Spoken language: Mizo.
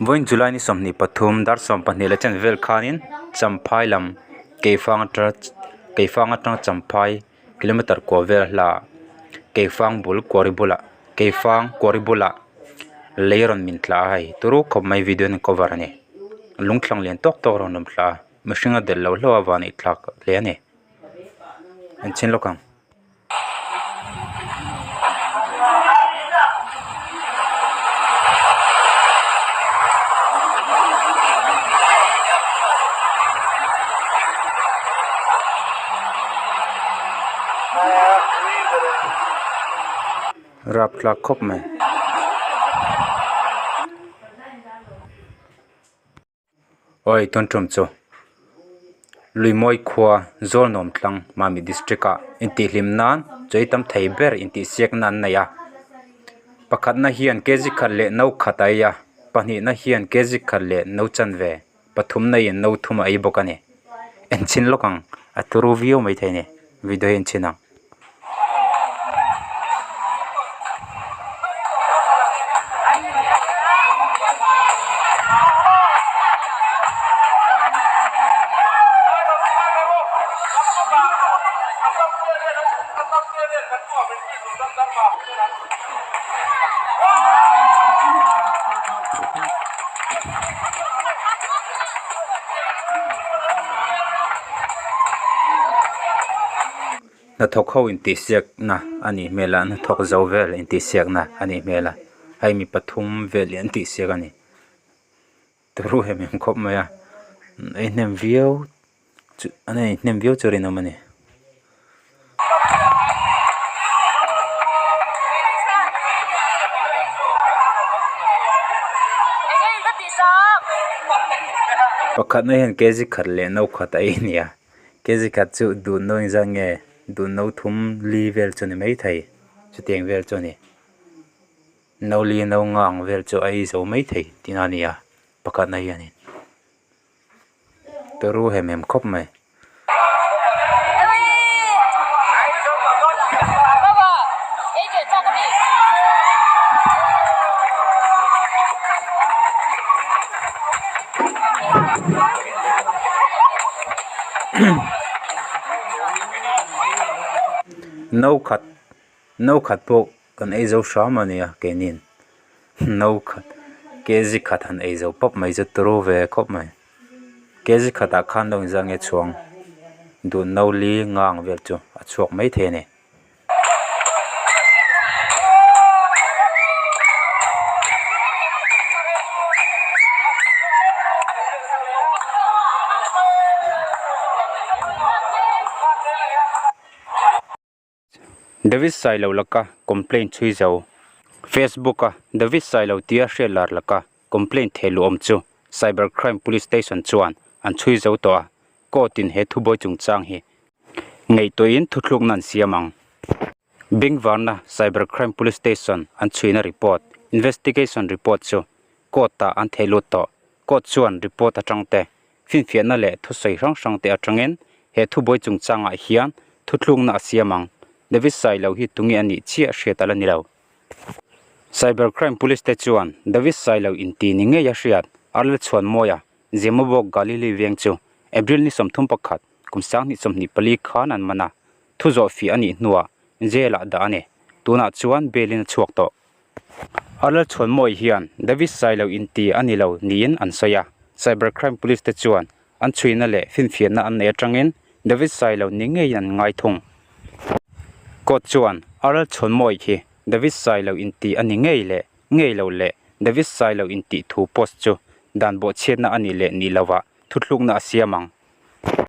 Vawiin July ni 23 dar 12 leh chen vel khanin Champhai lam Keifang atang Keifang atanga Champhai kilometer kua vel a hla a Keifang bul quarry bulah Keifang quarry bulah lei rawn min tla a hei turu khawp mai video in cover a ni lungthlang lian tawk tawk a rawn awm thla a mihring a delh loh hlauh a van ih thlak hle a ni an chhin lawk ang. Rapthlak khawp mai. Awi tun tum chu Luimawi khua Zawlnuam tlang Mami district ah intihhlim nan chawi tam thei ber intihsiakna an nei a pakhatna hian kg khat leh no khat a ei a pahnihna hian kg khat leh no chanve pathumna in no thum a ei bawk a ni enchhin lawk ang a turu viau maithei a ni video hi enchhin ang. Hnathawk ho intihsiakna a nih hmel a hnathawk zo vel intihsiakna a nih hmel a hei mi pathum vel hi an tihsiak a ni turu hem hem khawp mai a ei hnem viau chu an ei hnem viau chu rinawm a ni. Pakhatna hian kg khat leh no khat a ei a ni a. Kg khat chu duh no engzat nge duh no thum li vel chu ni maithei chutiang vel chu a ni no li no nga ang vel chu a ei zo maithei tihna a ni a pakhatna hianin turu hem hem khawp mai. No khat no khat pawh kan ei zo hram a nia keinin no khat kg khat han ei zo pawp mai chu turu ve khawp mai kg khatah khan lo inzah nge chhuang duh no li nga ang vel chu a chhuak maithei a ni. David Sailo laka complaint chhui zo. Facebook a David Sailo tia hriat lar laka complaint theh luh awm chu Cyber Crime Police Station chuan an chhui zo tawh a, court in he thubawi chungchang hi Ngaihtuahin thuthlukna an siam ang. Bengvarna Cyber Crime Police Station an chhuina report, investigation report, chu court-ah an thei lut tawh. Court chuan report atang te, finfiahna leh thusawi hrang hrang te atangin he thubuai chungchangah hian thuthlukna a siam ang. David Sailo hi tunge a nih chiah hriat a la ni lo. Cyber Crime Police te chuan David Sailo inti ni ngei a hriat, Arlel Chhuanmawia, Zemabawk Galili veng chu April ni 31, Kum 2024 khan an man a, thu zawh fih a nih hnuah jail ah dah a ni. Tunah chuan bail in a chhuak tawh. Arlal Chhuanmawi hian David Sailo inti a ni lo niin an sawi a, Cyber Crime Police te chuan an chhuina leh finfiahna an neih atangin David Sailo ni ngeiin an ngai thung. Court chuan Arlal Chhuanmawi khi David Sailo inti a ni ngei leh ngei lo leh David Sailo intih thu post chu dan bawhchhiatna a nih leh nih lovah thuthlukna a siam ang.